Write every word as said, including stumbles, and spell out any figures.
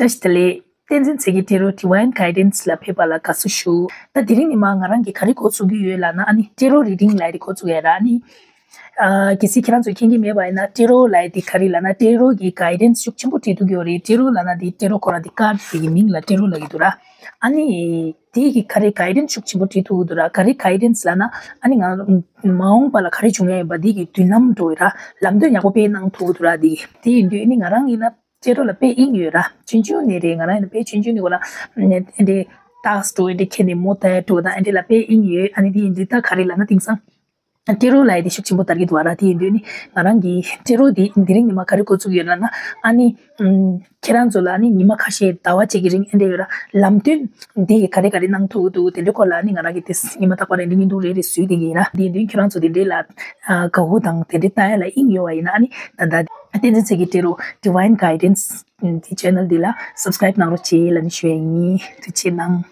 བཀྲ་ཤིས་བདེ་ལེགས། བསྟན་འཛིན་ཚེ་གི་ཊེ་རོ་Divine Guidance ལ་ཕེབས་པ་ལ་དགའ་བསུ་ཞུ། ད་དེ་རིང་ནི་མ་ང་རང་གིས་ག་རེ་འགོ་ཚུགས་ཀྱི་ཡོད་ལབ་ན། ཨ་ནི་ཊེ་རོ་རི་ཌིང་ལབ་ཡ་དེ་འགོ་ཚུགས་ཡ་ར། ཨ་ནི་ཨ་གལ་སྲིད་ཁྱེད་རང་ཚོས་མཁྱེན་གྱི་མེད་པ་ཡིན་ན། ཊེ་རོ་ལབ་ཡ་དེ་ག་རེ་ལབ་ན། ཊེ་རོ་གི་གའི་ཌན་སི་ཤུགས་ཆེན་པོ་སྤྲད་ཐུབ་ཀྱི་ཡོད་རེད། ཊེ་རོ་ལབ་ན་དེ་ཊེ་རོ་ཁོ་རང་དེ་ཀར་ཌི་དེ་གི་མིང་ལ་ཊེ་རོ་ལབ་ཀྱི་འདུག་ར། ཨ་ནི་དེ་གི་ག་རེ་གའི་ཌན་སི་ཤུགས་ཆེན་པོ་སྤྲད་ཐུབ་ཀྱི་འདུག་ར། ག་རེ་གའི་ཌན་སི་ལབ་ན། ཨ་ནི་ང་མ་འོངས་པ་ལ་ག་རེ་བྱུང་ཡ་ཡིན་པ་དེ་གི་མདུན་ལམ་འགྲོ་བའི་ར་ལམ་སྟོན་ཡག་པོ་དཔེ་གནང་ཐུབ་ཀྱི་འདུག་ར། དེ་དེ་ཡིན་དུས་ཨ་ནི་ང་རང་ཡིན་ན། ཊེ་རོ་ལ་དཔེ་དབྱིངས་ཡོད་ར། ཆུང་ཆུང་ནས་རེད། ང་རང་ཡིན་ན་དཔེ་ཆུང་ཆུང་ནས་ཁོ་རང་ཨེ་འདྲའི་ཏཱག་སི་འགྲོ། ཨེ་འདྲའི་ཁྱེར་ནས་མོ་ཏ་ཡ་འགྲོ་དང་། ཨེ་འདྲའི་ལ་དཔེ་དབྱིངས་ཡོད། ཨ་ནི་དེ་ཡིན་དུས་ད་ག་རེ་ལབ་ན། དེང་སང་ཊེ་རོ་ལབ་ཡ་དེ་ཤུགས་ཆེན་པོ་དར་གྱི་འདུག་ར། དེ་ཡིན་དུས་ནི་ང་རང་གིས་ཊེ་རོ་དེ་དེ་རིང་ནས་མ་ག་རེ་འགོ་བཙུགས་ཡོད་ལབ་ན། ཨ་ནི་ཨམ་ཁྱེད་རང་ཚོ་ལ་ནི་ཉི་མ་ཁ་ཤས་ཟླ་བ་གཅིག་གི་རིང་ཨེ་འདྲ་ཡོད་ར། ལམ་སྟོན་དེ་ག་རེ་ག་རེ་གནང་ཐུབ་ཀྱི་འདུག་དེ་འདྲའི་སྐོར་ལ་ནི་ང་རང་གིས་དེ་ཉི་མ་རྟག་པར་རེ་འདྲའི་བརྙན་ཐུང་རེ་རེ་བཟོས་བསྡད་ཀྱི་ཡིན་ར། དེ་ཡིན་དུས་ཁྱེད་རང་ཚོ་དེ་འདྲའི་ལ་ཨ་དགའ་བོ་དང་དེ་འདྲའི་ལྟ་ཡ་ལ་དབྱིངས་ཡོད་པ་ཡིན་ན། ཨ་ནི་ད་ལྟ་བསྟན་འཛིན་ཚེ་གི་ཊེ་རོ་Divine Guidance དེ་ཆེ་ནལ་འདི་ལ་སབ་སི་ཀ་རེབ་གནང་རོགས་བྱེད་ལབ་ནས་ཞུ་ཡ་ཡིན། ཐུགས་རྗེ་གནང་།